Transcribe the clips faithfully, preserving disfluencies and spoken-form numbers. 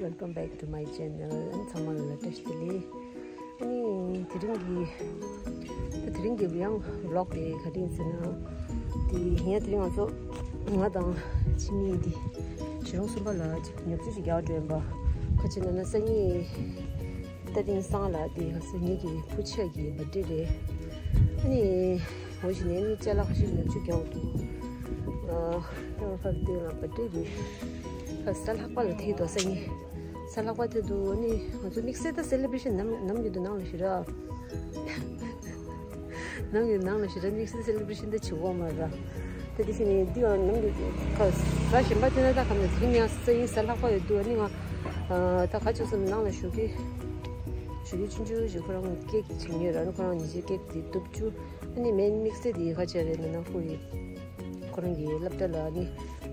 Welcome back to my channel. ཨ་ནི་ཚང་མ་ལ་བཀྲ་ཤིས་བདེ་ལེགས། ཨ་ནི་དེ་རིང་གི་ད་དེ་རིང་གི་ཡང་vlog དེ་ག་རེ་ཡིན་ཟེར་ན། དེ་ཡིན་ཡང་དེ་རིང་ང་ཚོ་ང་དང་ཅི་མིན་དེ་གཞིས་གྲོང་གསུམ་པ་ལ་ཅིག་ཉོ་སྤྱོད་ཅིག་རྒྱག་འགྲོ་ཡིན་པ། ཁ་ཅིག་ན་ན་སང་ཉིན་ད་དེང་སང་ལ་དེ་ག་སང་ཉིན་གྱི་བུ་ཆ་གི་birthday རེད། ཨ་ནི་འོ་བཞིན་ནས་ནི་ཅ་ལག་ཁ་ཤས་ཉོ་སྤྱོད་རྒྱག་འདུག་ཨ་ད་ཁ་དེ་ལ་birthday རེད། ཁ་ས་ལྷག་པ་ལ་ཐེག་དོ་སང་ཉིན། ས་ལྷག་པ་དེ་དུ་ནི་ང་ཚོ་དམིགས་བསལ་ད་celebration ནམ་ནམ་ཡོད་དུ་ནང་ལ་ཞུ་ར། ནམ་ཡོད་ནང་ལ་ཞུ་ར་དམིགས་བསལ་celebration ད་བྱེད་དགོས་མ་ར། ད་དེ་བཞིན་ནི་འདི་ཡང་ནམ་ཡོད་ཁ་ས་གཞན་པ་དེ་ན་ད་ག་ནས་དེ་ཉ་ས་ཡིན་ས་ལྷག་པ་ཡོད་དུ་ནི་ང་ད་ག་ཅོ་སམ་ནང་ལ་ཞུ་གི་ཞུ་གི་ཆུང་ཆུང་ཞིག་ཁོ་རང་ཀེག་བྱེད་ཉོས་ར་ནི་ཁོ་རང་ཉི་ཤུ་ཀེག་དེ་གཏུབ་བཅུ། ཨ་ནི་མེན་དམིགས་བསལ་དེ་ཁ་ཆེ་རེད་ན་ན་ཁོ་ཡི། ཁོ་རང་གི་སློབ་གྲྭ་ལ་ནི་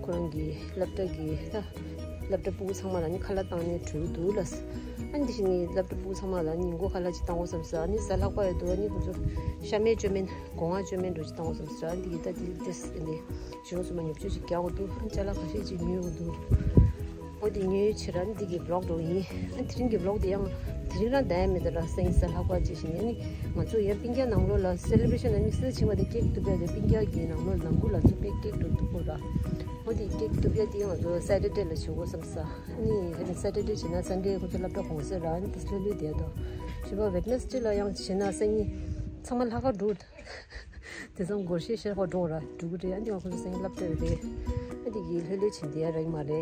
ཁོ་རང་གི་སློབ་གྲྭ་གི་ད་སློབ་གྲྭ་ཕྲུ་གུ་ཚང་མ་ལ་ནི་ཁ་ལག་བཏང་ནས་འགྲོ་གི་འདུག་ལ། ཨ་ནི་དེ་བཞིན་ནི་སློབ་གྲྭ་ཕྲུ་གུ་ཚང་མ་ལ་ནི་མགོ་ཁ་ལག་ཅིག་བཏང་འོ་བསམ་ས། ཨ་ནི་ས་ལྷག་པ་ཡོད་འདུག་ཨ་ནི་ཁོ་ཚོ་ཤ་མེད་བཅོས་མེད་སྒོ་ང་བཅོས་མེད་འགྲོ་ཅིག་བཏང་འོ་བསམ་ས། ཨ་ནི་དེ་གི་ད་དེ་དེ་ནི་གཞིས་གྲོང་གསུམ་པ་ཉོ་སྤྱོད་ཅིག་རྒྱག་འོ་འདུག་ཨ་ནི་ཅ་ལག་ཁ་ཤས་ཅིག་ཉོས་འོ་འདུག་འོ་དེ་ཉོས་ཕྱིར་ཨ་ནི་དེ་གི་vlog འགྲོ་ཡིན། ཨ་ནི་དེ་རིང་གི་vlog དེ་ཡང་དེ་རིང་རང་ད་ཡ་མེད་ད་ར་སང་ཉིན་ས་ལྷག་པ་ཅིག་བཞིན་ཨ་ནི་ང་ཚོ་ཡང་སྤུན་ཀྱག་ནང་ལོགས་ལ་celebration ན་དམིགས་བསལ་ཆེ་བ་དེ་ཀེག་གཏུབ་ཡ་དེ་སྤུན་ཀྱག་གི་ནང་ལོགས་ལམ་བུ་ལ་ཚོ་པེ་ཀེག་འགྲོ་གཏུབ་དགོས་ར། འོ་དེ་ཀེག་གཏུབ་ཡ་དེ་ང་ཚོ་Saturday ལ་བྱེད་དགོས་བསམ་ས། ཨ་ནི་ཧ་ནི་Saturday བྱེད་ན་Sunday ཁོ་ཚོ་སློབ་གྲྭ་གུང་སེང་ར་ཨ་ནི་དེ་ལྷོད་ལྷོད་བསྡད་དོ། ཞུ་བ་Wednesday ལ་ཡང་བྱེད་ན་སང་ཉིན་ཚང་མ་ལྷག་ག་འགྲོ། དེ་ཚང་སྒོར་གཞས་ཤར་ཁོ་འགྲོ་ར་འགྲོ་གི་རེད། ཨ་ནི་ཁོ་ཚོ་སང་ཉིན་སློབ་གྲྭ་ཡོད་རེད། ཨ་དེ་གི་ལྷོད་ལྷོད་བྱེད་བསྡད་ཡ་ར་ཡིན་མ་རེད། དེ་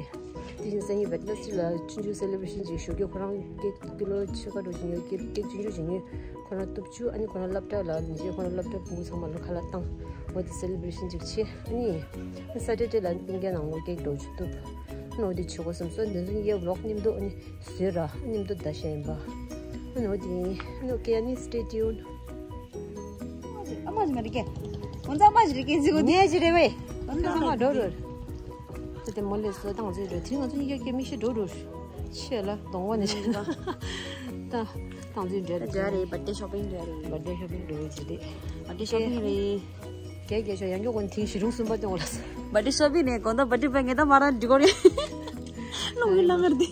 བཞིན་སང་ཉིན་Wednesday ལ་ཆུང་ཆུང་celebration ཅིག་ཞུ་རྒྱུ་ཁོ་རང་ཀེག་ཀི་ལོ་ཕྱེད་ཀ་འགྲོ་ཅིག་ཉོས་ཀེག་ཀེག་ཆུང་ཆུང་ཅིག་ཉོས། ཁོ་རང་གཏུབ་བཅུག་ཨ་ནི་ཁོ་རང་སློབ་གྲྭ་ལ་ཉིན་ཤས་ཁོ་རང་སློབ་གྲྭ་ཕྲུ་གུ་ཚང་མ་ལ་ཁ་ལག་བཏང་། འོ་དེ་celebration ཅིག་བྱས། ཨ་ནི་Saturday ལ་སྤུན་ཀྱག་ནང་ལོགས་ཀེག་འགྲོ་ཅིག་གཏུབ། ཨ་ནི་འོ་དེ་བྱེད་དགོས་བསམ་སོང་། དེ་ཚོ་གཉིས་ཀའི་vlog མཉམ་དུ་ཨ་ནི་བཟོས་ར་མཉམ་དུ་ཟླ་ཤས་ཡིན་པ། ཨ་ནི་འོ་དེ་ཡིན། ཨ་ནི་okay ཨ་ནི་stay tuned། ཨ་མ་ཞིག་མ་རེད་ཀྱེ། ང་ཚོ་ཨ་མ་ཞིག་རེད་ཀྱེ་ཟེར་གོ་ནི། ངས་ཅི་རེད་བས། ང་ཚོ་ཨ་མ་འགྲོ་རོ། ད་དེ་མོ་ལས་བཟོ་སྟངས་ཟེར་རེད། དེ་ང་ཚོ་གཉིས་ཀ་ཀྱེ་མི་ཤི་འགྲོ་རོ། ཆེ་ལ་གདོང་བ་ནས་ཆེ་ལ། ད་སྟངས་འཛིན་འདྲ་རེད། འདྲ་རེད། birthday shopping འདྲ་རེད། birthday shopping འགྲོ་རྒྱུ་རེད། birthday shopping རེད། རྒྱ་རྒྱ་ཤོག་ཡང་མགྱོགས་ཀོན་ཐིང་ཞི་རུང་གསུམ་པ་སྟོན་འོ་ལ། birthday shopping ནས་དགོང་དག་birthday པ་ངེ་ད་མ་རང་འགྲིག་གོ་རེད། ལོང་གི་ལང་ངར་དེ།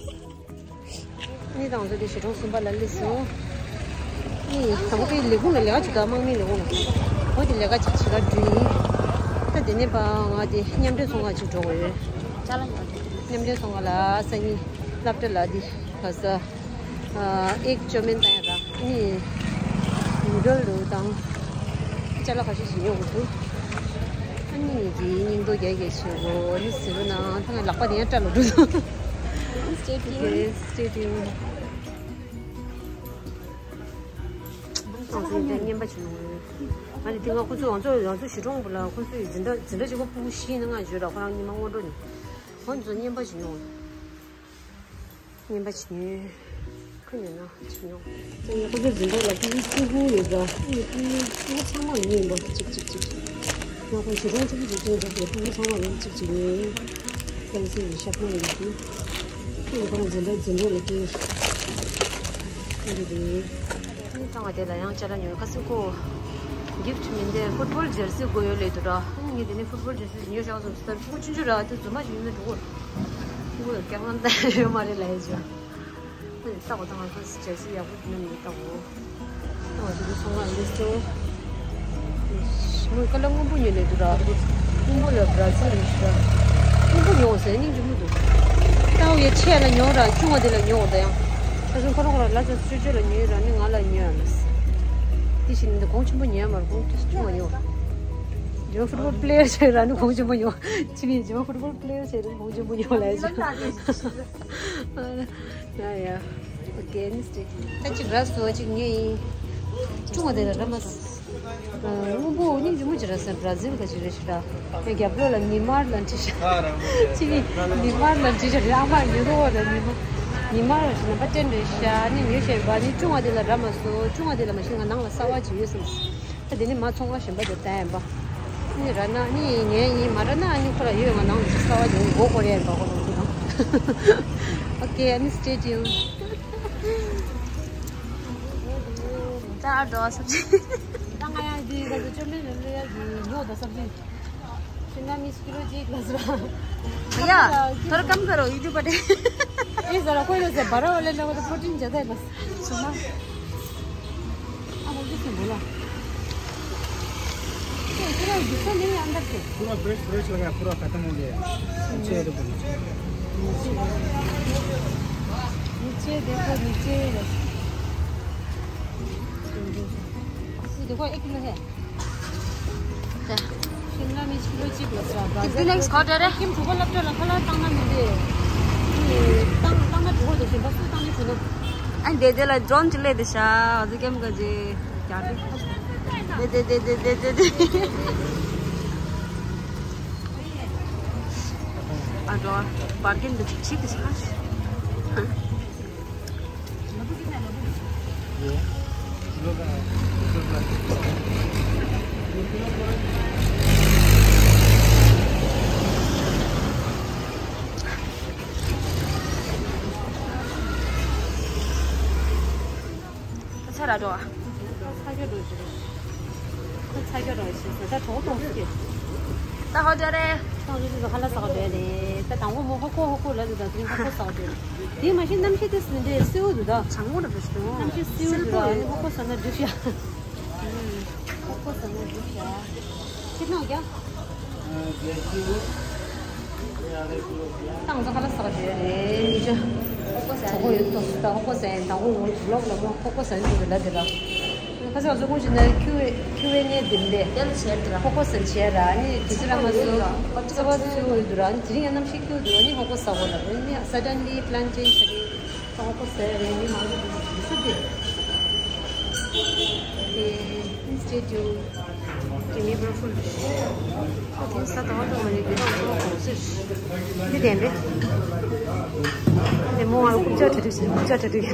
ནི་དང་ཚོ་དེ་ཞི་རུང་གསུམ་པ་ལ་སླེབས་སོང་། ནི་དང་པོ་དེ་ལས་ཁུངས་ལ་ལས་ཀ་བྱེད་དང་དམག་མིའི་ལས་ཁུངས་ལ། འོ་དེ་ལས་ཀ་ཅིག་བྱེད་ག་འགྲོ་ཡིན། ད་དེ་ནས་པ་ང་དེ་མཉམ་འབྲེལ་ཚོང་ཁང་ཅིག་འགྲོ་དགོས་ཡོད། ཅ་ལག་ཉོ་རྒྱུ། མཉམ་འབྲེལ་ཚོང་ཁང་ལ་སང་ཉིན་སློབ་གྲྭ་ལ་དེ་ག་ས། ཨེག་བཅོས་མིན་བཏང་ཡ་ར། ཨ་ནི་ནུ་ཌལ་དང་ཅ་ལག་ཁ་ཤས་ཤིག་ཉོ་དགོས་འདུག་ཨ་ནི་ངེད་ཀྱི་སྙིང་དོ་རྒྱག་རྒྱག་བྱེད་དགོས། ཨ་ནི་ཟེར་རོ་ན་ད་ང་ལག་པ་དེ་ཡང་སྐྲ་ལོ་འགྲོ་འདུག Stay tuned, stay tuned. ང་ཚོ་ཡིན་ད་རྔན་པ་བྱེད་ནོ། ང་ནི་དེ་སྔ་ཁོ་ཚོ་ང་ཚོ་ང་ཚོ་ཞི་གྲོང་བུ་ལ་ཁོ་ཚོ་ཡི་འཛིན་གྲྭ་འཛིན་གྲྭ་གཅིག་པོ་ཕྲུ་གུ་བཞི་ནི་ང་བརྗོད་ར། ཁོ་རང་ཉི་མ་སྔོན་འགྲོ་ནས་ཁོ་ཚོ་རྔན་པ་བྱེད་ནོ། རྔན་པ་བྱེད་ནི། ཁོ་ཉོས་ན་བྱེད་ནི། ཁོ་ཚོ་འཛིན་གྲྭ་ལ་ཕྲུ་གུ་ཕྲུ་གུ་ཡོད་ད། ཕྲུ་གུ་ཕྲུ་གུ་ཚང་མ་ཉོས་ཡིན་པ་གཅིག་གཅིག་གཅིག་ང་ཁོང་ཞི་གྲོང་ཕྲུ་གུ་ཅིག་ཅིག་ཅིག་ཕྲུ་གུ་ཚང་མ་ལ་གཅིག་གཅིག་ཉོས། ཀན་སི་ཡི་ཤག་མ་ཡོད་དུས། ཁོང་ཁོང་འཛིན་གྲྭ་འཛིན་གྲྭ་ལ་སྤྲད། ཁོང་གིས་དེ། ནི་ཚང་མ་དེ་ལ་ཡང་ཅ་ལག་ཉོས། ཁ་སང་ཁོ་gift མིན་ཏེ་football jersey དགོས་ཡོད་ལབ་འདུག་ར། ངས་དེ་ནས་football jersey ཉོས་བཞག་སོང་། ད་ཕྲུ་གུ་ཆུང་ཆུང་ར་དེ་རྫུན་མ་ཞིག་ཡོད་ན་འགྲོ་གོ། ཕྲུ་གུ་ལ་སྐྱག་ལམ་ད་ཡོད་མ་རེད་ལབ་ཡ་ཅིག་ཨ་ནི་ལྟ་གོ་ད་ང་ཁོ་jersey ཡག་པོ་ཉོས་མི་ལྟ་གོ། ཨ་དེ་ཚོ་ཚང་མ་ལིས་ཏོ། མོས་ཀ་ལ་སྔོན་པོ་ཉོས་ལེ་འདུག་ར། སྔོན་པོ་ལ་Brazil རེད་ཤག་སྔོན་པོ་ཉོ་ཟེར་སྙིང་རྗེ་མོ་འདུག་ལྟ་བའི་ཆེ་ལ་ཉོ་ར། ཆུང་བ་དེ་ལ་ཉོ་འོ་ད་ཡང་། ད་སོང་ཁོ་རང་ཁོ་རང་ལ་ཚ་སྤྱོད་སྤྱོད་ལ་ཉོས་ར་ནི་ང་ལ་ཉོ་ཡ་མ་ཟེར། དེ་བཞིན་འདི་གོང་ཆེན་པོ་ཉོ་ཡ་མ་རེད། གོང་ཆུང་བ་ཉོ། རྒྱུན་football player བྱས་ར་ནི་གོང་ཆེན་པོ་ཉོ། ཅི་མིན་རྒྱུན་football player བྱས་ར་ནི་གོང་ཆེན་པོ་ཉོ་ལ་ཡ་ཅི། ཡ་ཡ། ཨོ་ཀེ་ནི་སི་ཊེ་ཊི་ཡུན། ད་ཅིག་ར་སོ་ཅིག་ཉོས་ཡིན། ཆུང་བ་དེ་ལ་ར་མ་སོང་། སྔོན་པོ་སྙིང་རྗེ་མོ་ཅིག་ར་སོང་། Brazil ག་ཅིག་རེད་ཤག་ར། ངའི་རྒྱབ་ལོགས་ལ་ནི་མར་ལ་འབྲི་ཤག་ཅི་ནི་ནི་མར་ལ་འབྲི་ཤག་རེད། ཨ་མར་ཉོ་གོ་ར་ནི་མར། ནི་མར་ར་ཤི་ནམ་པ་ཊེན་རེད་ཤག་ནི་ཉོས་ཤག་ཡིན་པ། ནི་ཆུང་བ་དེ་ལ་ར་མ་སོང་། ཆུང་བ་དེ་ལ་མ་ཤི་ང་ནང་ལ་གསར་བ་ཅིག་ཡོད་སམ། ད་དེ་ནི་མ་ཚོང་བ་གཞན་པ་དེ་ལྟ་ཡིན་པ། ནི་ར་ན་ནི་ངའི་ཡིན་མ་ར་ན་ནི་ཁོ་ལ་ཡོད། ང་ནང་ལ་ཅིག་གསར་བ་ཅིག་མགོ་སྐོར་ཡ་ཡིན་པ་ཁོ་ལ་འདུག་ཨོ་ཀེ་ཨ་ནི་སི་ཊེ་ཊི་ཡུན། ད་ཨ་འགྲོ་བ་སོང་ཅི། ད་ང་ཡང་འདི་ག་ཚོད་བཅོས་མིན་ལ་ལུས་ཡ་འདི་ཉོ་ད་བསམ་གྱི། ཕྱི་ན་མི་སྐྱིད་པོ་ཅིག་ལ་ཟེར། ཡ། ཐོར་ཀམ་ཁ་རོ་ཡུ་ཊུབ་པ་དེ། ये जरा कोई जैसे बड़ा वाले लोगों तो प्रोटीन ज्यादा है बस। सुना। अब उनके से बोला। तो इतना गुस्सा नहीं है अंदर से। पूरा फ्रेश फ्रेश लगा, पूरा खत्म हो गया। नीचे है, देखो, नीचे। नीचे देखो, नीचे। ये देखो, एक किलो है। शिमला मिर्च किलो གཅིག་ལ་ཟེར། ཁྱེད་ཚོ་ནེགསི་ཁོ་ཊར་རེད། ཁྱིམ་གྲུ་པ་སློབ་གྲྭ་ལ་ཁ་ལག་བཏང་ན་མི་འདུག་བཏང་བཏང་ན་གྲུ་པ་འདུག་གཞན་པ་སུ་བཏང་ནས་གྲུ་ན། ཨ་འདི་དེ་ལ་ཌོ་རོན་ཅིག་སླེབས་བསྡད་ཤག་འོ་ཙི་ཀེམ་ག་ཇི་རྒྱ་རི། དེ་དེ་དེ་དེ་དེ་དེ། ཨ་འགྲོ། པར་ཀིང་འདི་ཅིག་ཅིག་ཅིག་ཚ་ར་འགྲོ། ཚ་རྒྱ་འགྲོ་ཞིག་ཚ་རྒྱ་འགྲོ་ཞིག་ད་གྲོགས་གཏོང་ཞིག་ད་ཧོ་ཇོ་རེད། གཏོང་ཞིག་ཚ་ཧ་ལ་ས་ག་འགྲོ་རེད། ད་དང་པོ་མོ་ཧོ་ཀོ་ཧོ་ཀོ་ལ་འདུག་ད་དེ་རིང་ཧོ་ཀོ་ས་ག་འགྲོ་རེད། དེ་མ་གཞི་གནམ་གཤིས་དེ་སྲིད་འདྲེ་སེའུ་འདུག་ད་གྲང་མོ་རེད་པས་ཤི་གནམ་གཤིས་སེའུ་འདུག་ད་ནི་ཧོ་ཀོ་ས་ན་འགྲིག་ཤག་ཧོ་ཀོ་ས་ན་འགྲིག་ཤག་ཁྱེད་ནང་རྒྱ། ཏང་ཙ་ཁ་ལ་ཟག་བྱས་རེད་ཉི་ཤ། ཁོ་ཁོ་ཟ་ཁོ་ཡོད་ཏོ་ད་ཁོ་ཁོ་ཟ་ཡིན་དང་པོ་ངོ་ལོག་ལ་མོ་ཁོ་ཁོ་ཟ་ཡིན་འདུག་ལ་དེ་ལ། ཁ་ཟག་བཟོ་ཁོ་ཞིག་ན་ཁྱུ་བའི་ཁྱུ་བའི་ནས་འདིར་འདས། དེ་ལ་བྱས་དེ་ལ། ཁོ་ཁོ་ཟ་བྱས་ར་ནི་དུས་ཚོད་ར་མ་བཟོ་ལ་ཁོ་ཚོ་བ་ཚོ་ཡོད་འདུག་ར་ནི་དེ་རིང་ཡང་གནམ་གཤིས་སྐྱོ་འདུག་ནི་ཁོ་ཁོ་ཟ་གོ་ལ་ནི་སཱ་ཌན་ལི་པི་ལན་ཅེན་ཇི་བྱས་རེད། ཁོ་ཁོ་ཟ་རེད་ནི་མང་པོ་འདུག་ཟ་དེ། དེ་ཨིན་སི་ཊི་ཊུ། དེ་མི་བར་ཕུལ། ཁོ་དེ་ས་དང་དང་མ་རེད་དེ་དང་ཁོ་གོང་ཟེར། འདི་དེ་འདྲ། དེ་མོ་ང་ལ་རྐུབ་ཀྱག་གྲ་སྒྲིག་བྱེད་རྐུབ་ཀྱག་གྲ་སྒྲིག་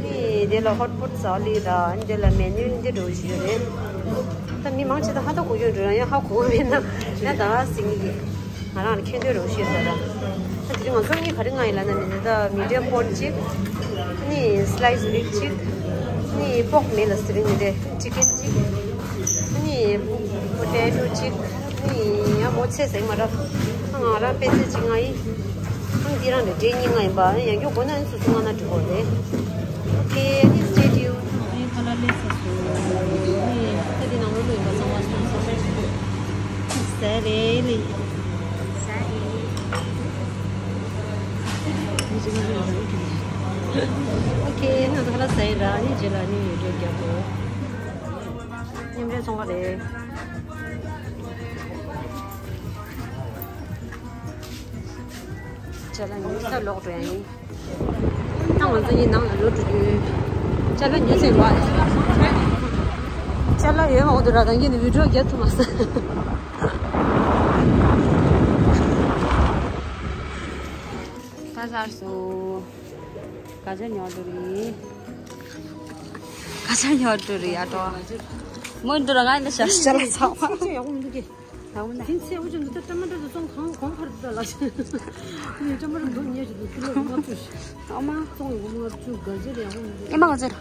ནི་དེ་ལ་ཧོཊ་པོཊ་ཟ་ལི་ར་ཨ་ནི་དེ་ལ་མེ་ནུ་འདི་འགྲོ་བཞིན་ཡོད་རེད། ད་མི་མང་ཆེ་ད་ཧ་ད་གོ་ཡོད་འགྲོ་ཡང་ཧ་གོ་བས་ན་ན་ད་ཟིང་གི་ང་རང་ལ་ཁྱེད་འདོད་རོགས་ཞེས་ཟེར་ར། ད་དེ་རིང་ང་ཚོ་གཉིས་ག་རེ་མངགས་ཡིན་ལབ་ན་མི་འདི་ད་མི་ཌི་ཡམ་ཧོཊ་གཅིག་ནི་སི་ལའི་སི་རིབ་གཅིག་ནི་པོག་མེད་ལ་ཟེར་ནི་རེད་ཅི་ཀན་གཅིག་ནི་པོ་ཏེ་ཏོ་གཅིག་ནི་ཡང་མོ་ཚེ་ཟེར་མ་ར། ང་རང་པེ་ཙེ་གཅིག་མངགས་ཡིན། ཨང་འདི་རང་ལ་འབྲས་གཉིས་མངགས་ཡིན་པ་ཡང་མགྱོགས་དགོས་ན་ཨ་ནི་སོ་སོ་མངགས་ན་འགྲིག་གོ་རེད། ཨོ་ཁེ་ཨ་ནི་སི་ཊེ་ཊིའུན། ཨ་ནི་ཁ་ལག་སླེབས་ཚར་སོང་། ཨ་ནི་ད་འདི་ནང་ལོགས་ལ་ཡིན་པ་ཚང་མ་སོང་སོང་ཟ་རེད་ལེ། ཟ་རེད། ཨོ་ཁེ་ང་ཚོ་ཁ་ལག་ཟ་ཡིན་ར་ཨ་ནི་རྗེས་ལ་ཨ་ནི་ཡོད་འགྲོ་རྒྱག་གོ། མཉམ་འབྲེལ་ཚོང་པ་རེད། ཅ་ལག་ཉོས་ས་ལོག་འགྲོ་ཡ་ཡིན། ད་ང་ཚོ་གཉིས་ནང་ལ་ལོག་འགྲོ་རྒྱུ། ཅ་ལག་ཉོས་ཚེ་བ། ཅ་ལག་ཡོད་མ་འོ་དུ་ར་རང་གིས་ནི་བི་ཌིའོ་རྒྱག་ཐུབ་མ་སོང་། ད་ཚར་སོང་། ག་ཚོད་ཉོ་འགྲོ་རེད། ག་ཚོད་ཉོ་འགྲོ་རེད་ཨ་ཏོ། མོ་འདི་ར་ང་ལ་ཞབས་ཞབས་ལ་ཚང་བ། ཡག་པོ་མི་འདུག་གི། ཡག་པོ་ན། དེ་ཚེ་འུ་ཅག་འདི་ལྟར་ཊ་མ་ཊ་དུ་བཙོང་གང་གོང་འཕར་དུ་ལ་ཞིག་ནས་ཊ་མ་ཊ་འདུག་ཉེ་ཞིག་འདུག་ཀི་ལོ་ལྔ་བཅུ་ཞིག་ཨ་མ། བཙོང་ཡོང་གོ་ལྔ་བཅུ་ག་ཚོད་རེད་ཡག་པོ་མི་འདུག་ཨེ་མ་ག་ཚོད་ར།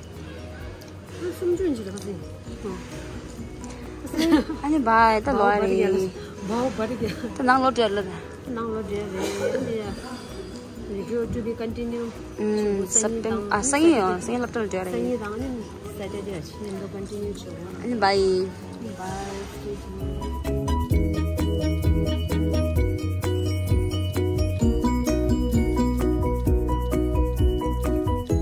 ཨ་སུམ་ཅུ་ཡིན་ཅི་རེད་ག་ཚོད་ཡིན། ཨ་ནི་བའི་ད་ལོ་རེད། བའོ་བ་རི་ག་ད་ནང་ལོ་བྲལ་ལ་རེད། ནང་ལོ་བྲལ་རེད། ཨ་ནི་Video to be continue. ཨུམ། སེབ་ཊེམ་ཨ་སང་ཉིན་ཡང་སང་ཉིན་སློབ་གྲྭ་ལ་འབྲེལ་རེད། སང་ཉིན་དང་ནི་Saturday ཨ་ཆི་ནི་འདི་continue བྱེད་འོང་། ཨ་ནི་bye། Bye, stay tuned.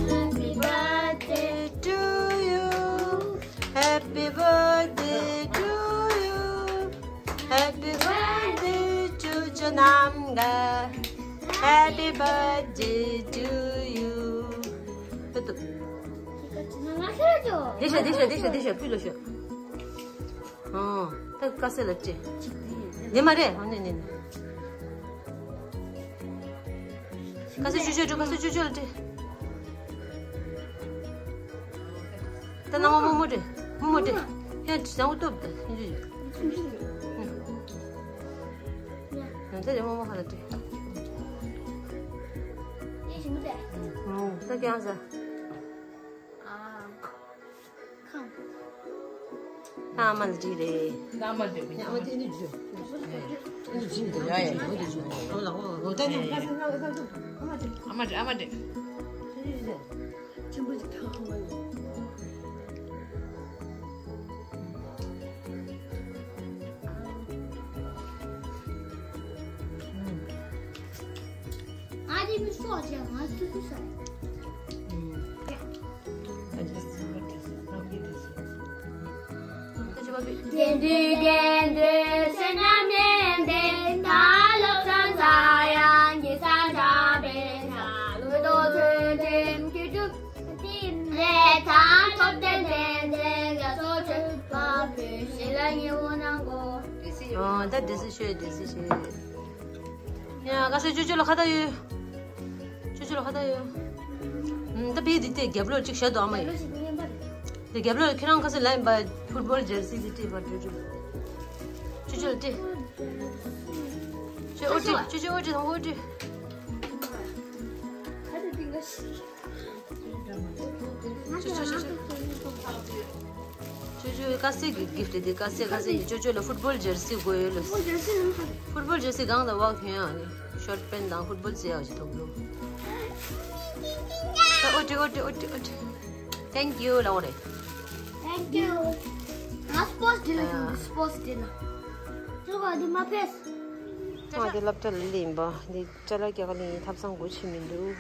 Happy birthday to you. Happy birthday to you. Happy birthday to Janamga. Happy birthday to you. འདི་ཤོད། འདི་ཤོད། འདི་ཤོད། འདི་ཤོད། འདི་ཤོད། ཕུད་ལ་ཤོད། ཨོ། ད་ཀ་སེ་ལ་ཅི། ནི་མ་རེད། ཨོ་ནི་ནི་ནི། ཀ་སེ་ཆུ་ཆུ་འགྲོ། ཀ་སེ་ཆུ་ཆུ་ལ་ཅི། ད་ནང་མོ་མོ་རེད། མོ་མོ་རེད། ཡ་ཅི་ཚང་མ་སྟོབས་ད་ཡིན་ཅི། ཡང་ད་རེ་མོ་མོ་ཧ་ལ་ཏི། ཨོ་ད་ཀྱང་ས། ཁ་མ་ལ་ཏི་རེད། ཁ་མ་ལ་ཏི་རེད། ཡ་ཡ། ཨ་མ་རེད། ཨ་མ་རེད། ཨ་རི་མི་སོགས་ཀྱང་ང་ཚོ་ཚོ་ས། ཨོ། ད་འདྲི་སེ་ཤོད། འདྲི་སེ་ཤོད། ཡ། ཁ་སང་ཅོ་ཅོ་ལ་ཁ་བརྡ་ཡོད། ཅོ་ཅོ་ལ་ཁ་བརྡ་ཡོད། ཨུམ། ད་ཕི་འདི་སྟེ་རྒྱབ་ལོགས་གཅིག་བཞག་འདུག་ཨ་མ་ཡིས། འདི་རྒྱབ་ལོགས་ཁྱེད་རང་ཁ་སང་ལ་ཡིན་པ་ཕུཊ་བོལ་ཇར་སི་འདི་སྤྲད་པ། ཅོ་ཅོ། ཅོ་ཅོ་ལ་སྤྲད། ཅོ་ཨོ་སྤྲད། ཅོ་ཅོ་ཨོ་སྤྲད། དང་པོ་ཨོ་སྤྲད། ཅོ་ཅོ་ཅོ་ཅོ། ཅོ་ཅོ་དཀར་ཟས་ཀྱི་གིཕ་ཊི་དེ། དཀར་ཟས། དཀར་ཟས་ཀྱི་ཅོ་ཅོ་ལ་ཕུཊ་བོལ་ཇར་སི་དགོས་ཡོད་ལ། ཕུཊ་བོལ་ཇར་སི་གང་དང་བག་ཁྱོན་ཡང་ནི་ཤོར་ཊི་པེན་ཊི་དང་ཕུཊ་བོལ་རྩེ་ཡག་ཅིག་ཐོབ་ལོ། ཨོ་ཏི་ཨོ་ཏི་ཨོ་ཏི་ཨོ་ཏི། Thank you ལབ་དགོས་རེད། Thank you. ང་སི་པོར་ཊི་ཌེ་ལ་ཡོང་། སི་པོར་ཊི་ཌེ་ལ། ཅོ་ག་འདི་མ་ཕེབས། ང་འདི་སློབ་གྲྭ་ལ་སླེབས་ཡིན་པ་འདི། ཅ་ལག་རྒྱག་ག་ལེན་ཡིན། ཐབ་ཚང་སྒོ་ཕྱེ་མི་འདུག་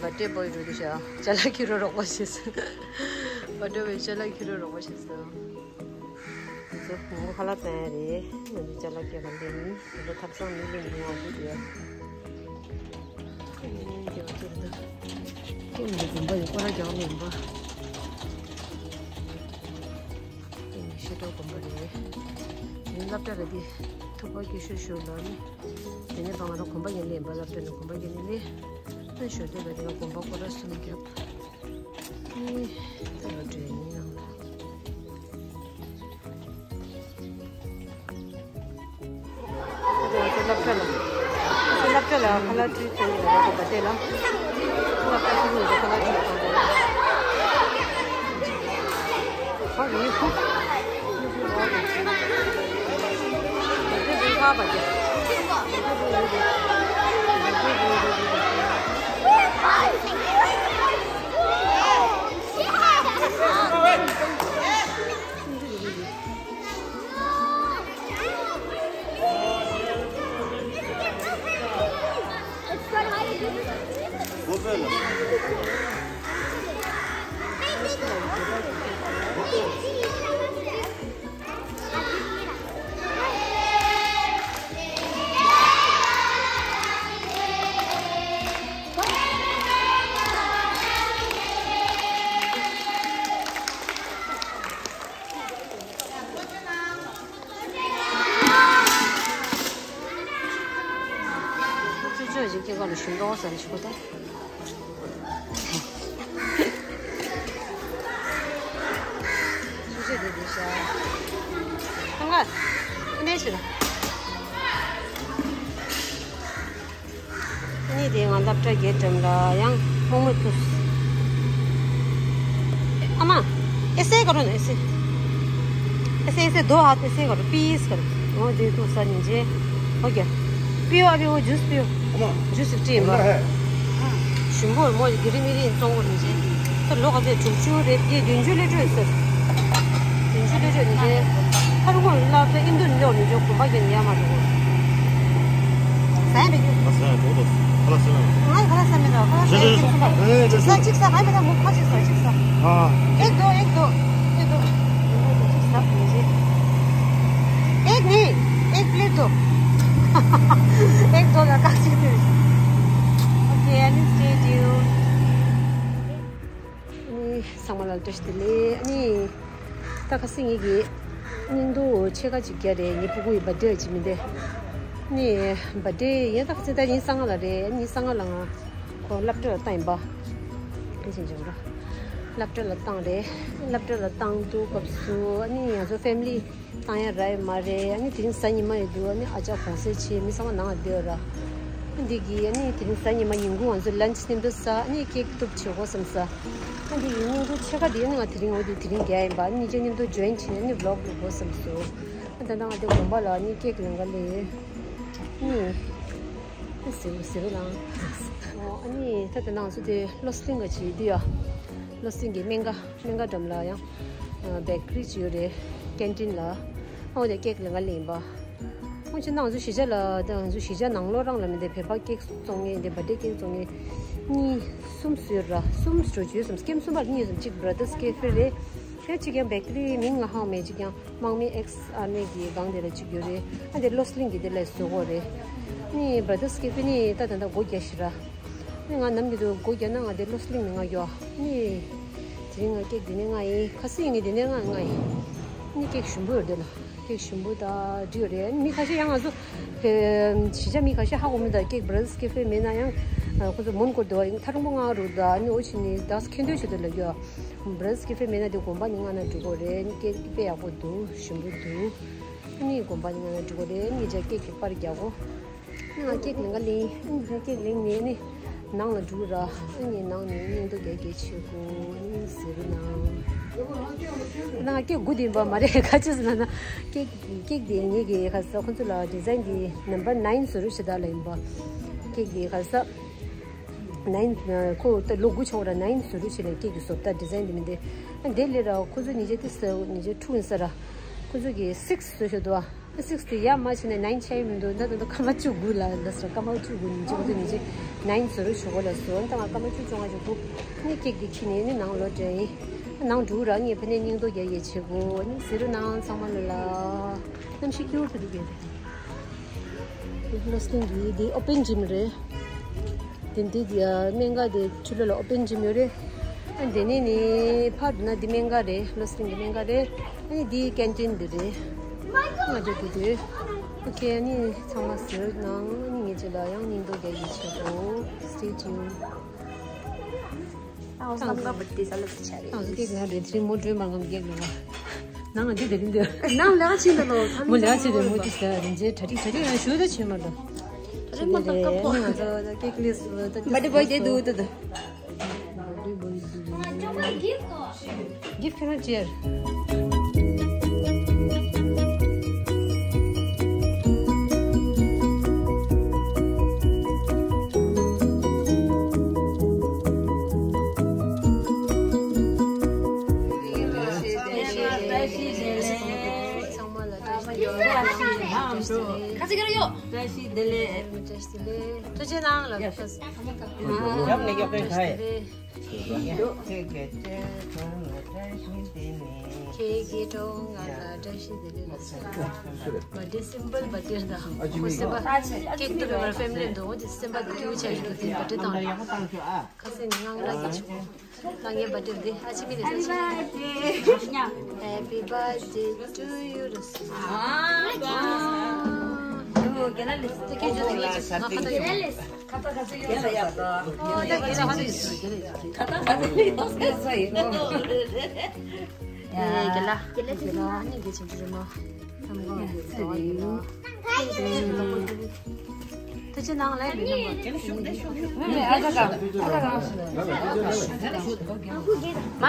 བར་ཌེ་བོའི་འགྲོ་དུས་ཤག་ཅ་ལག་འཁྱེར་རོགས་རོགས་པ་བྱེད་ཟེར། བར་ཌེ་བོའི་ཅ་ལག་འཁྱེར་རོགས་རོགས་པ་བྱེད་ཟེར། ང་ཚོ་ངོ་ཁ་ལག་བཙལ་ཡ་རེད། ང་ཚོ་ཅ་ལག་རྒྱག་ག་ལེན་ཡིན། ང་ཚོ་ཐབ་ཚང་མི་ལེན་མི་ཡོང་བ་འདུག་ཡ། ཨེ། རྒྱག་ཅིག་ད། ཁྱེད་ཀྱི་དགོན་པ་ཡོད། སྐོར་ར་རྒྱག་ག་ལེན་ཡིན་པ། ཤེས་རྟོགས་དགོན་པ་རེད། ཡིན། སློབ་གྲྭ་རེད་དེ། ཐུག་པ་སྐྱིད་ཤོས་ཤོས་ལ་ནི། དེ་ནས་ཕར་ང་རང་དགོན་པ་ཡན་ལེན་པ། སློབ་གྲྭ་ནས་དགོན་པ་ཡན་ལེན་ནས། ཨ་ཞོར་དུ་ལ་དེ་ང་དགོན་པ་སྐོར་ར་གསུམ་བརྒྱབ། ཨེ། ད་ལོ་དྲན་ཡིན་ནང་ལ། ང་ཚོ་སློབ་གྲྭ་ལ། ང་ཚོ་སློབ་གྲྭ་ལ་ཁ་ལག་སྤྲོད་ཚར་ཡིན་ལ། ང་ཚོ་བ་དེ་ལ། སློབ་གྲྭ་ཁུལ་ནས་ཁ་ལག་སྤྲོད་ཚར་ཡིན། ཧ་རེ་ཧུ། ང་ཚོ་རེ་ཧ་བ་དེ། ཅོ་ཅོ་ཞིག་སྐྱེ་ག་ལ་ཞུ་འགྲོ་ཟེར་ཞུ་གོ་ད། ཅོ་ཅོ་དེ་དེ་ཤ། ཁང་ག་ཨ་ནེ་ཞུ་ན། ཨ་ནི་དེ་ང་སློབ་གྲྭ་རྒྱལ་འགྲམ་ལ་ཡང་མོག་མོག་ཐུག་ཨ་མ། ཨེ་སེ་ག་རུ་ན། ཨེ་སེ། ཨེ་སེ། ཨེ་སེ་དོ་ཧ། ཨེ་སེ་ག་རུ། པི་ཡིས་ག་རུ། འོ་དེ་ཐུག་ས་ནི་རྗེ། ཨོ་ཀེ། པི་ཡོ། ཨ་པི་ཡོ། ཇུས་པི་ཡོ། ཇུས་ཤིག་སྤྲད་ཡིན་པ། ཞིམ་པོ། མོ་གི་རི་མི་རི་བཙོང་གོ་ནི་རྗེ། ད་ལོ་ག་ཚོད། དྲུག་ཅུ་རེད། དེ་བདུན་ཅུ་ལི་ཊར་ཟེར། བདུན་ཅུ་ལི་ཊར་ནི་རྗེ། ཁ་རུ་ངོ་ལ་ད་ཨིན་དུ་ནི་ལོ་ནི་ཇོ་གོམ་པ་གི་ནི་ཡ་མ་འགྲོ། ཟ་ཡ་མེད་རྒྱུ། ང་ཟ་ཡ་འགྲོ་དོ། ཁ་ལག་ཟ་ལ། ང་ཁ་ལག་ཟ་མེད་ད། ཁ་ལག་ཟ་ཡ་ཟ་ཡ་ཟ་ཡ། གཅིག་ཟ། གཅིག་ཟ། ང་མེད་ད། མོ་ཁ་གཅིག་ཟ། གཅིག་ཟ། ཨ། ཨེག་དོ། ཨེག་དོ། ཨེག་དོ། གཅིག་ཟ་མི་བྱེད། ཨེག་ནི། ཨེག་པི་ལེཊ་དོ། ཨེག་དོ་ལ་ཁ་གཅིག་དེ། ཨོ་ཀེ། ཨ་ནི་སི་ཊེ་ཊིའུན། ཨ་ནི་ཚང་མ་ལ་བཀྲ་ཤིས་བདེ་ལེགས། ཨ་ནི་ད་ཁ་སང་ངེད་ཀྱིས་བརྙན་ཐུང་ཕྱེད་ཀ་ཅིག་བརྒྱབ་རེད། ངའི་ཕྲུ་གུ་ཡི་བར་ཌེ་ཅིག་མིན་ཏེ། ཨ་ནི་བར་ཌེ་ཡིན་ད་ཁ་སང་ད་ཉིན་གསང་སྔགས་ལ་རེད། ཉིན་གསང་སྔགས་ལ་ང་ཁོ་སློབ་གྲྭ་ལ་བཏང་ཡིན་པ། ཨེ་ཅིག་འཇོག་ར། སློབ་གྲྭ་ལ་བཏང་རེད། སློབ་གྲྭ་ལ་བཏང་དུས་སྐབས་སུ་ཨ་ནི་ང་ཚོ་ཕེ་མི་ལི་བཏང་ཡ་རག་ཡོད་མ་རེད། ཨ་ནི་དེ་རིང་གཟའ་ཉི་མ་ཡོད་དུས་ཨ་ནི་ཨ་ཅག་གུང་སེང་བྱས། མི་ཚང་མ་ནང་ལ་བསྡད་ཡོད་ར། ཨ་འདི་གི་ཨ་ནི་དེ་རིང་གཟའ་ཉི་མ་ཉིན་གུང་ང་ཚོ་ལན་ཆི་མཉམ་དུ་ཟ། ཨ་ནི་ཀེག་གཏུབ་བྱེད་དགོས་བསམ་ས། ཨ་འདི་གི་བརྙན་ཐུང་ཕྱེད་ཀ་དེ་ཨ་ནི་ང་དེ་རིང་འོ་དེ་དེ་རིང་རྒྱག་ཡིན་པ། ཨ་ནི་གཉིས་ཆ་མཉམ་དུ་ཇོ་ཡིན་བྱས། ཨ་ནི་བི་ལོག་བླུག་དགོས་བསམ་སོང་། ཨ་ད་ལྟ་ང་དེ་དགོན་པ་ལ་ཨ་ནི་ཀེག་ལེན་ག་ལས། ཨ་ནི། ཨ་ཟེར་ཟེར་ལང་། ཨ་ནི་ད་ལྟ་ང་ཚོ་དེ་བློ་སེང་ག་ཅིག་འདི་ཡ། བློ་སེང་གི་སྨན་ཁང་སྨན་ཁང་འགྲམ་ལ་ཡང་། བེ་ཀ་རི་ཅིག་ཡོད་རེད། ཀེན་ཊིན་ལ། ཨོ་དེ་ཀེག་ལེན་ག་སླེབས་ཡིན་པ། ཁོང་ཚོ་ནང་ཚོ་གཞིས་ཆགས་ལ་ད་ང་ཚོ་གཞིས་ཆགས་ནང་ལོགས་རང་ལ་མི་འདི་བོད་པ་ཀེག་བཙོང་མཁན་འདི་བར་ཐི་ཌེ་ཀེག་བཙོང་མཁན་གཉིས་གསུམ་ཡོད་ར། གསུམ་འགྲོ་རྒྱུ་ཡོད་བསམ། ཀེམ་གསུམ་པར་གཉིས་ཡོད་བསམ། གཅིག་བྷ་ར་དར་སི་ཀེ་ཧྥེ་རེད། ཁྱེད་གཅིག་ཡང་བེ་ཀ་རི་མིང་ང་ཧ་གོ་མེད། གཅིག་ཡང་དམག་མི་ཨེག་སི་ཨར་མི་གི་སྒང་དེ་ལ་གཅིག་ཡོད་རེད། ཨ་དེ་བློ་སེང་གི་དེ་ལ་བཟོ་གོ་རེད། ནི་བྷ་ར་དར་སི་ཀེ་ཧྥེ་ནི་ད་ད་ད་སྒོ་རྒྱག་ཤི་ར། ནི་ང་ནམ་རྒྱུན་དུ་སྒོ་རྒྱག་ན་ང་དེ་བློ་སེང་ནི་ང་ཡོད་ནི། དེ་རིང་ང་ཀེག་དེ་ནས་ང་ཡིན། ཁ་སང་ཡིན་ངེས་དེ་ནས་ང་ང་ཡིན། ནི་ཀེག་ཞིམ་པོ་ཡོད་དེ་ལ། ཀེག་ཞིམ་པོ་དང་འདྲ་ཡོད་རེད། མི་ཁ་ཤས་ཡང་ང་ཚོ་གཞིས་ཆགས་མི་ཁ་ཤས་ཧ་གོ་མི་འདུག་ཀེག་བྷ་ར་དར་སི་ཀེ་ཧྥེ་མེད་ན་ཡང་ཁོ་ཚོ་མོན་གྷོ་འདུག་པ། ཡིན་ཐག་རིང་པོ་ང་རུ་འདུག་ཨ་ནི་འོ་ཕྱི་ནི་ད་ཁེ་འདོད་བྱེད་དུ་ལ་རྒྱུ། བྷ་ར་དར་སི་ཀེ་ཧྥེ་མེད་ན་དེ་དགོན་པ་ནི་ང་ན་འགྲོ་གོ་རེད། ནི་ཀེག་དཔེ་ཡག་པོ་འདུག་ཞིམ་པོ་འདུག་ཨ་ནི་དགོན་པ་ནི་ང་ན་འགྲོ་གོ་རེད། ནི་ཅག་ཀེག་གི་པར་རྒྱག་གོ། ང་ཀེག་ལེན་ག་ལེན། ཨ་ནི་ཀེག་ལེན་ནས་ནི་ནང་ལ་འགྲོ་ར། ཨ་ནི་ནང་ནས་སྙིང་སྟོབས་རྒྱག་གི་བྱེད་དགོས་ནི་ཟེར་ན། ང་ཀེག་དགུ་དེ་ཡིན་པ་མ་རེད། ག་ཅི་ཟེར་ན་ཀེག་ཀེག་དེ་ངེད་ཀྱི་ག་ས་ཁོང་ཚོ་ལ་ཌི་ཛའིན་དེ་ནམ་བར་ནའིན་བཟོ་རོགས་བྱེད་དག་ལ་ཡིན་པ། ཀེག་དེ་ག་ས་ནའིན་ཁོ་ད་ལོ་དགུ་ཆགས་ར། ནའིན་བཟོ་རོགས་བྱེད་ལ་ཀེག་གི་བཟོ་ལྟ་ཌི་ཛའིན་དེ་མི་འདི་ཨ་འདི་ལས་ར། ཁོ་ཚོ་ཉིས་བརྒྱ་དེ་ཟེར་ཉིས་བརྒྱ་དྲུག་ཡིན་ས་ར། ཁོ་ཚོ་གི་སིགས་བཟོ་ཤོག་འདུག་ཨ། སིགས་དེ་ཡར་མར་བྱས་ནས་ནའིན་ཆགས་ཡོད་མི་འདུག་ད་ད་ད་སྐར་མ་བཅུ་དགུ་ལ་ལ་ཟེར། སྐར་མ་བཅུ་དགུ་ཉིན་གཅིག་ཁོ་ཚོ་ཉིན་གཅིག་ནའིན་བཟོ་རོགས་བྱེད་དགོས་ལ་ཟེར། ད་ང་སྐར་མ་བཅུ་བཅོ་ལྔ་ཞིག་འདུག་ནི་ཀེག་དེ་ཁྱེར་ནས་ནི་ནང་ལོག་འགྲོ་ཡིན། ནང་འགྲོ་ར། ངས་ཕ་ནས་སྙིང་སྟོབས་རྒྱག་ཡས་བྱེད་དགོས་ནི་ཟེར་རོ། ནང་ཚང་མ་ལ་ལ་གནམ་གཤིས་སྐྱིད་པོ་ཐུག་གི་རེད། བློ་སེང་གི་དེ་ཨོ་པན་ཇིམ་རེད། དེ་འདི་དེ་སྨན་ཁང་དེ་ཕྱི་ལོགས་ལ་ཨོ་པན་ཇིམ་ཡོད་རེད། ཨ་དེ་ནས་ནི་ཕར་འགྲོ་ན་འདི་སྨན་ཁང་རེད། བློ་སེང་གི་སྨན་ཁང་རེད། ཨ་ནི་འདི་ཀེན་ཊིན་འདི་རེད། ང་ཚོ་དེ་དུས་ཨོ་ཁེ། ཨ་ནི་ཚང་མ་ཟེར་ནང་། ཨ་ནི་ངེད་ཚོ་ལ་ཡང་སྙིང་སྟོབས་རྒྱག་ཡས་བྱེད་དགོས། Stay tuned. ཨ་བསམ་དགའ་བ་དེ་ས་ལ་ཆ་རེད། ཨ་ཀེག་ང་རེད། དེ་རིང་མོ་སྒྲོལ་མ་ངམ་ཀེག་ལ་ང་། ནང་ང་འདི་དེ་རིང་འདི། ནང་ལས་ཀ་བྱེད་འདུག་ལོ། མོ་ལས་ཀ་བྱེད་དེ་མོ་ཅི་ས་རིན་ཆེན་གྲ་སྒྲིག་གྲ་སྒྲིག་ཡང་ཞུ་ད་བྱེད་མ་འདུག་གྲ་སྒྲིག་མ་འདུག་ཀ་པོ། ང་ཚོ་ཀེག་ལས་སུ་ད་ཀེག་Birthday boy དེ་འདུག་ད་ད། Gift ཁྱོད་རང་ཅེར། ཚང་མ་ལ་བཀྲ་ཤིས་བདེ་ལེགས། བཀྲ་ཤིས་བདེ་ལེགས། ཐུགས་རྗེ་གནང་ལ། ཡབ་ནས་ཡག་པའི་ཁ་ཡ། ཁྱེད་ཀྱི་གྲོགས་ང་ལ་བཀྲ་ཤིས་བདེ་ལེགས་ལ་ཟེར། Birthday simple birthday ད་ཁོ་སེམས་པ་ཀེག་ཏུ་བེ་མར་ཕེ་མི་ལི་འདུག་འོ་དེ་སེམས་པ་དེ་སྐྱིད་པོ་ཆགས་ཡོད་དེ་བར་ཐི་ཌེ་དང་། ཁ་སེང་ནི་ངང་ལ་གི་ཆུ། ད་ངའི་བར་ཐི་ཌེ་རེད། ཨ་ཅི་མི་ནི་ས་ཆི། Happy birthday to you ལ་ཟེར། ཨ་ད་ཁྱེད་ཚོ་ངའི་ཆུ་ང་ཁ་ད་ཡོད། ཁ་ད་ཁ་ཚོད་ཡོད་ས་ཡག་ད། ཨོ་ད་ཁྱེད་ལ་ཧ་ད་ཡོད་ས་ཡོད། ཁ་ད་ཁ་ཚོད་ཡོད་ས་ཡོད། ཨེ་རྒན་ལགས། རྒན་ལགས་ཨ་ནི་རྒན་ཆེན་པོ་རེད་མ།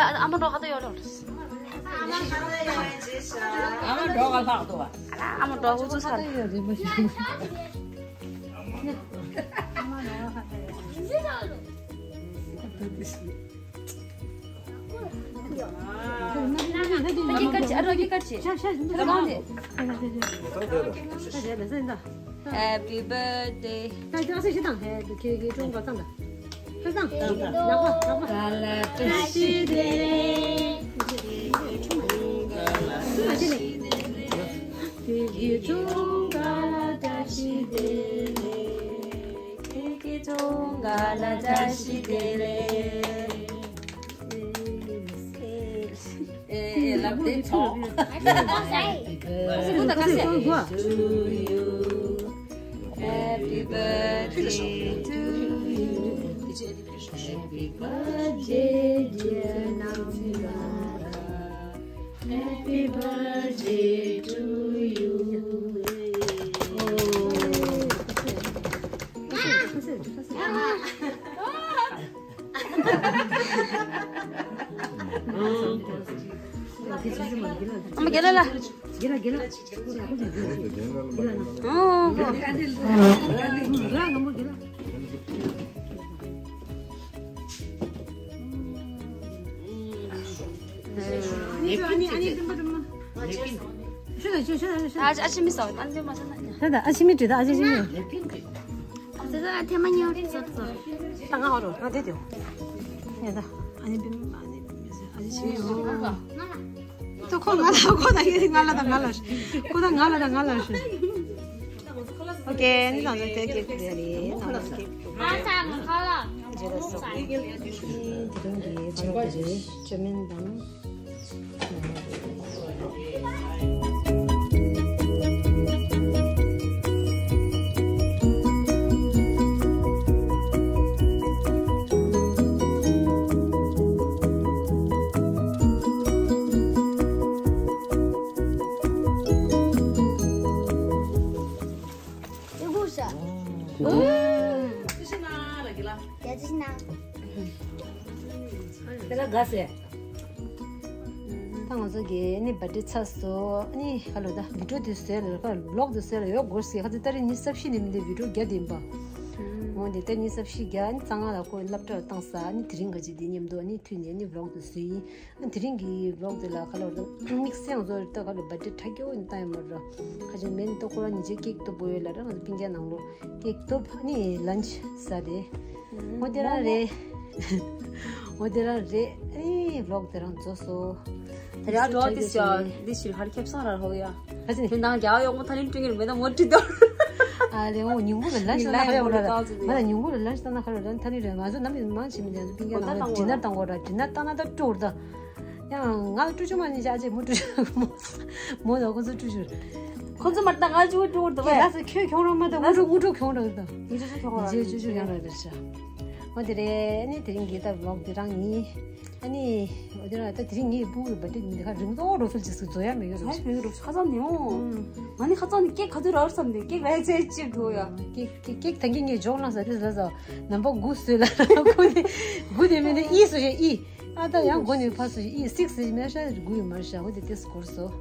ཨ་མ་འགྲོ་ཁ་ད་ཡོད་ལོ། ཨ་མ་འགྲོ་ཁ་ལྷག་ཏུ་བ། ཨ་མ་འགྲོ་ཁུ་ཚུར་ས། Happy birthday. ཨེ་ལབ་དེ་ཚོགས། Happy birthday to you. Happy birthday to you. Happy birthday, dear Namra. Happy birthday to you. ཨ་མ་རྒན་ལགས་ལ། རྒན་ལགས་རྒན་ལགས། ཨོ་ཧོ། རྒན་ལགས་ངོ་མ་རྒན་ལགས། ཨ་ཨ་ཕྱི་མི་ཟ་ཨ་ཕྱི་མི་ཟ། ད་ད་ཨ་ཕྱི་མི་བྲིས་ད་ཨ་ཕྱི་མི། ཨ་ཙི་ཙི་ཐེ་མ་ཉོ་ཙི་ཙི། ད་ང་ཧོ་རོ་ང་དེ་དེ། ངས་ད་ཨ་ནི་བི་ཨ་ནི་བི་ཨ་ནི་ཕྱི་མི་ཡོང་། ད་ཁོ་ང་ལ་ཁོ་ད་ཡེ་ང་ལ་ད་ང་ལ་ཁོ་ད་ང་ལ་ད་ང་ལ་ཤི། ཨོ་ཀེ་ནི་ད་ད་དེ་ཀེ་ཀེ་རེད་ནི་ད་ཀེ་ཀེ། ཨ་ད་ང་ཁ་ལ། ཇེ་ད་སོ། ཨི་དེ་རིང་གི་ཇེ་མ་དེ་རེད་ཇེ་མིན་དང་། དེ་ལ་དགའ་སེ། ད་ང་ཚོ་གི་ནི་བར་ཐི་ཌེ་ཚར་སོང་། ནི་ཧ་ལོ་ད་བི་ཌི་ཡོ་དེ་བཟོས་ལ་ཁ་བི་ལོག་དེ་བཟོས་ལ་ཡོད་དགོས་སེ། ཁ་ཚ་ཏ་རིག་ཉི་ཤུ་རྩ་བཞི་ནས་མི་འདི་བི་ཌི་ཡོ་བརྒྱ་དེ་ཡིན་པ། འོ་འདི་ཏ་རིག་ཉི་ཤུ་རྩ་བཞི་བརྒྱ་ནི་རྩ་ལྔ་ལ་ཁོ་སློབ་གྲྭར་བཏང་ས། ནི་དེ་རིང་ག་ཅིག་འདི་མཉམ་དུ་ནི་མཐུད་ནས་ནི་བི་ལོག་དེ་བཟོས་ཡིན། ཨ་དེ་རིང་གི་བི་ལོག་དེ་ལ་ཁ་ལོ་དམིགས་བསལ་ང་ཚོ་ད་ཁ་ལོ་བར་ཐི་ཌེ་དྲག་རྒྱུ་བོ་ནི་ལྟ་ཡ་མ་རེད། ཁ་ཅིག་མེད་ནི་ཏོ་ཁོ་རང་ཉིན་བྱེད་ཀེག་ཏོ་བོ་ཡོད་ལ་ར། ང་ཚོ་སྤུན་ཀྱག་ནང་ལོ་ཀེག་ཏོ་ཨ་ནི་ལན་ཆི་ཟ་རེད། འོ་དེ་རང་རེད། འོ་དེ་རང་རེད། ཨེ་བི་ལོག་དེ་རང་རྫོགས་སོ། ད་རེ་ཨ་འགྲོ་དེ་ཞོ་འདི་ཞིག་ཧར་ཁེབས་སང་ར་ཧོ་ཡ། ཁ་ཅིག་ནི་དེ་ནང་རྒྱ་གཡོག་མོ་ཐ་ལིན་ཀྲུང་གིར་མེད་ན་མོ་ཀྲི་དོ། ཨ་ལེ་འོ་ཉུང་གུ་ལ་ལན་ཞིག་ན་ཁ་ཡོག་ར་ར། ང་ལ་ཉུང་གུ་ལ་ལན་ཞིག་ན་ཁ་ར་ར། ཐ་ལིན་རེད། ང་ཚོ་ནམ་ཡིན་མང་ཆེ་མི་འདི་ཚོ་སྤུན་ཀྱག་ནང་ལ་ཌི་ནར་བཏང་གོ་ར། ཌི་ནར་བཏང་ན་ད་སྤྲོ་ར་ད། ཡང་ང་ལ་སྤྲོ་ཆུང་མ་ནི་ཅག་ཅེ་མོ་སྤྲོ་ཆུང་མོ་མོ་ལ་ཁོ་ཚོ་སྤྲོ་ཆུང་། ཁོ་ཚོ་མ་ད་ང་ཅུ་སྤྲོ་ར་ད་བས། ལ་ས་ཁྱོད་ཁྱོང་ར་མ་ད་ཨུ་ཀྲོ་ཨུ་ཀྲོ་ཁྱོང་ར་ད། ཉི་ཅུ་ཅུ་ཁྱོང་ར་ཉི་ཅུ་ཅུ་ཁྱོང་ར་ད་ཤ། འོ་དེ་རེད། ནི་དེ་རིང་གི་ད་བི་ལོག་འདི་རང་ཡིན། ཨ་ནི་འོ་དེ་རང་ད་དེ་རིང་ངའི་སྤུ་གུའི་བར་ཐི་ཌེ་འདི་ག་རིང་ཏོག་རོ་ཕུལ་ཅིག་སུ་འཛོ་ཡ་མེད་གི་རོ། ཧེ་མེད་གི་རོ། ཁ་སང་ནི་འོ། ང་ནི་ཁ་སང་ནི་ཀེག་ག་དུས་རག་བསམ་ནས་ཀེག་རག་ཚེ་ཅིག་འགྲོ་ཡ། ཀེག་ཀེག་ཀེག་ད་གིན་ངས་འཇོག་ལ་ས་དེ་ལ་ས་ནམ་པ་དགུ་སུས་ལ་དགུ་དེ་དགུ་དེ་མིན་ནི་ཨི་སུ་ཞེ་ཨི། ཨ་ད་ཡང་དགུ་ནས་ཕར་སུ་ཞེ་ཨི་སིག་སི་མེ་ཤ་དགུ་ཡི་མར་ཤ་འོ་དེ་དེ་སྐོར་སོ།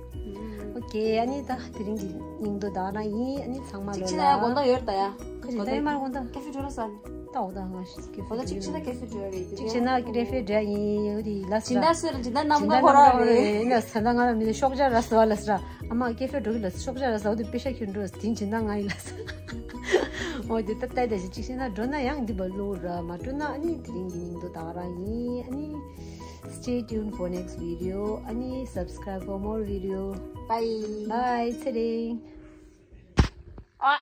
ཨོ་ཀེ། ཨ་ནི་ད་དེ་རིང་གི་སྙིང་དོ་ད་རང་ཡིན། ཨ་ནི་ཚང་མ་ལོ་ཅིག་ཆེ་ན་ཡང་དགོང་དག་ཡོད་ད་ཡ། ཁ་ཅིག་ད་ཡ་མར་དགོང་དག་ཀེ་ཧྥེ་འགྲོ་ལ་ས། ད་འོ་ད་ང་ཞིག་ཀེ་ཧྥེ་འགོ་ད་ཅིག་ཆེ་ན་ཀེ་ཧྥེ་འགྲོ་ཡ་ཡིན། ཅིག་ཆེ་ན་ཀེ་ཧྥེ་འགྲོ་ཡ་ཡིན། འོ་དེ་ལ་ས། སྦྱིན་བདག་སུ་རེད། སྦྱིན་བདག་རྣམ་དཀར་ཁོ་རང་རེད། ཡིན་ལ་ས་ད་ང་ལ་མི་ཤོག་ཇ་ར་ས་བ་ལ་ས་ར། ཨ་མ་ཀེ་ཧྥེ་འགྲོ་གི་ལ་ཤོག་ཇ་ར་ས་འོ་དེ་པེ་ཤ་ཁྱོད་འགྲོ་དེ་སྦྱིན་བདག་ང་ཡིན་ལ་ས། འོ་དེ་ད་ལྟ་ད་ཅིག་ཅིག་ཤེས་ན་འགྲོ་ན་ཡང་འདི་བ་ལོ་ར་མ་འགྲོ་ན། ཨ་ནི་དེ་རིང་གི་སྙིང་དོ་ད་ག་རང་ཡིན། ཨ་ནི་stay tuned for next video. ཨ་ནི་subscribe for more video. Bye. Bye. ཚེ་རིང་།